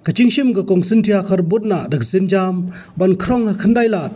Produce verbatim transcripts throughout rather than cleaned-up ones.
Ka jingshim ka Kong Cynthia Kharbudna da ka sienjam ban khrong ha Khyndailad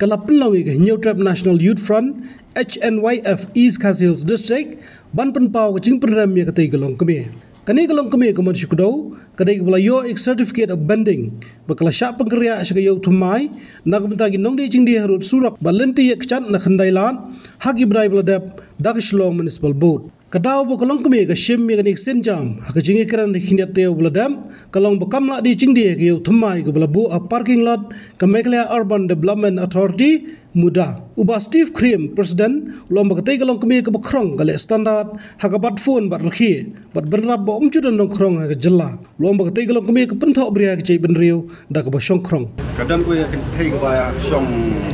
ka la pynlong ïa ka Hynñiewtrep National Youth Front, H N Y F, East Khasi Hills District ban pynpaw ka jingpynrem ïa katei ka longkmie. Kane ka longkmie ka mut shu kdew ka dei kaba la ïoh ïa ka certificate of bending bad ka la shah pynkynriah sha ka ïew thymmai na ka bynta ki nongdie jingdie harud surok bad lynti ïakjat na Khyndailad ha ki bnai ba la dep da ka Shillong Municipal Board. Ka daw ba ka longkmie ka shim ïa kane ka sienjam ha ka jingïakren da ki khyndiat taïew ba la dep ka long ba kam lah die jingdie ha ka ïew thymmai kaba la buh ha parking lot ka Meghalaya Urban Development Authority, MUDA. U Bah Steve Khyriem, President, u la ong ba katei ka longkmie kaba khrong ka leh standard ha ka bat phone bad rkhie bad bynrap ba ym ju don nongkhrong ha ka jylla. U la ong ba katei ka longkmie ka pynthohbria ïa ka jaitbynriew da kaba shongkhrong. Ka don kawei ka kynthei kaba shongkhrong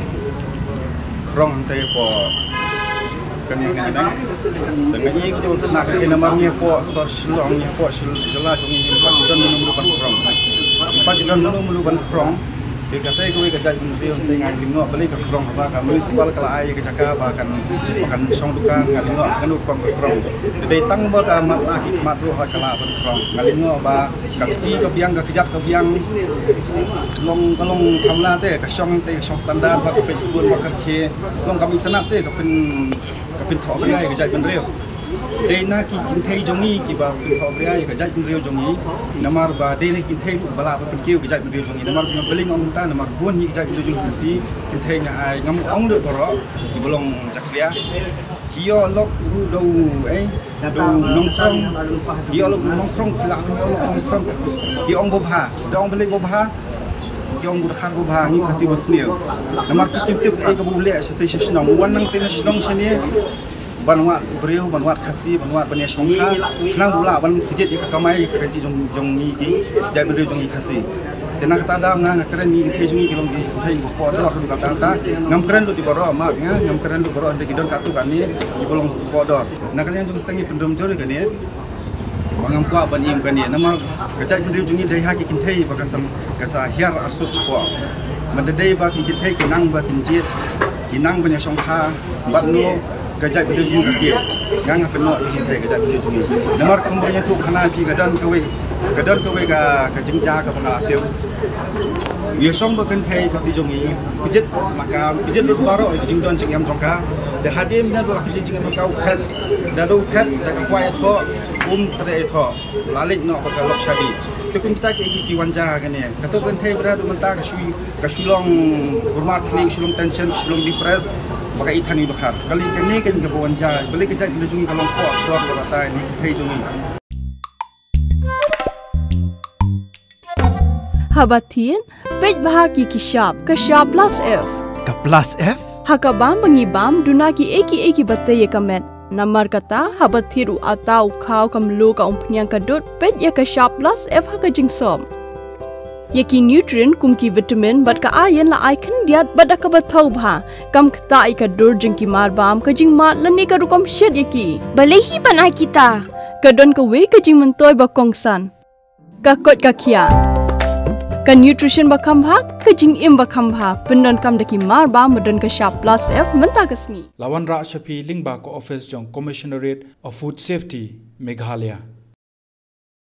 hangtei hapoh kane ka ngi nang. Te nga i ka jong kane ka kynthei namar ngi hapoh sor Shillong, ngi hapoh Shillong jylla jong ngi, ngim pat ju don mano mano ban khrong. Ngim pat ju don mano mano ban khrong. Te katei kawei ka jaitbynriew te nga lyngngoh balei ka khrong, haba ka municipal ka la ai ka jaka ba kan, ba kan shong dukan, nga lyngngoh kano ka rukom ka khrong. Te dei tang ba ka mat la ki mat ruh ka la ban khrong. Nga lyngngoh ba ka kti ka biang, ka kjat ka biang long, ka long kamla te, ka shong te, ka shong standard, ba ka peit phone, ba ka rkhie long kam itynnad te, ka pyn, ka pynthohbria ïa ka jaitbynriew. Dei na ki kynthei jong ngi kiba pynthohbria ïa ka jaitbynriew jong ngi. Namar ba dei na ki kynthei ruh ba lah ban pynkiew ïa ka jaitbynriew jong ngi. Namar ba balei nga ong kumta, namar bun hi ka jaitbynriew jong ngi Khasi, kynthei nga ai, ngam ong dei baroh, kiba long jakhlia, ki ïoh lok ruh da u, eh, da u nongkhrong, ki ïoh lok nongkhrong, ki lah ïoh lok nongkhrong. Ki ong babha, da ong balei babha, ki ong ba dkhar babha, ngi Khasi ba sniew. Namar ki tip tip ei kaba u leh sha, sha shnong, u wan nangtei na shnong shane ban wad briew, ban wad Khasi, ban wad ban ïashongkha, khnang ba u lah ban kjit ïa ka kamai ka kajih jong, jong ngi ki jaitbynriew jong ngi Khasi. Te na kata daw nga, nga kren ïa ki kynthei jong ngi ki long ki kynthei ba poh dor, ka dang ta ngam kren lut ïa baroh, ma nga ngam kren lut baroh, hynrei ki don katto katne kiba long poh dor. Na ka liang jong ka seng ngi pynrem jur ïa kane. Ba ngam kwah ban im kane namar ka jaitbynriew jong ngi dei ha ki kynthei ba ka sa, ka sa hiar arsut shapoh. Mynta dei ba ki kynthei ki nang ba kin jied, ki nang ban ïashongkha bad no, ka jaitbynriew jong ngi ka kiew. Nga nga kynnoh ki kynthei ka jaitbynriew jong ngi. Namar kumba ngi ïathuh khana phi, ka don kawei, ka don kawei ka, ka jingjia kaba nga la tip. Ïa shong ba kynthei Khasi jong ngi, kjit ma ka, kjit lut baroh ïa ka jingdon jingem jong ka. Te hadien ba la kjit jingem jong ka, u phet, da dei u phet da ka kwai ïathoh, um treh ïathoh, la leit noh bad ka lok shadi. Te kumta ki, ki, ki wan jia kane. Kato ka kynthei ba da mynta ka shu, ka shu long kulmar khlieh, ka shu long tension, ka shu long depressed, ba ka i than i dkhar. Kali kane kan kaba wan jia. Balei ka jaitbynriew jong ngi ka long poh dor ka batai ne ki kynthei jong ngi. Haba thied, peit bha ki, ki shap, ka shap plus F. Ka plus F? Ha ka bam ba ngi bam, duna kiei kiei kiba tei ïa ka met. Namar kata, haba thied u atta, u khaw, ka mluh, ka umphniang, ka dud, peit ïa ka shap plus F ha ka jingsop. Ïa ki nutrient kum ki vitamin bad ka iron la ai khyndiat bad da kaba thaw bha. Kam ktah ïa ka dur jong ki marbam, ka jingmad lane ka rukom shet ïa ki. Balei hi ban ai kita? Ka don kawei ka jingmyntoi ba kongsan. Ka koit ka khiah. Ka nutrition ba kham bha, ka jingim ba kham bha. Pyndonkam da ki marbam ba don ka shap plus F mynta ka sngi. La wanrah sha phi lyngba ka office jong Commissionerate of Food Safety, Meghalaya.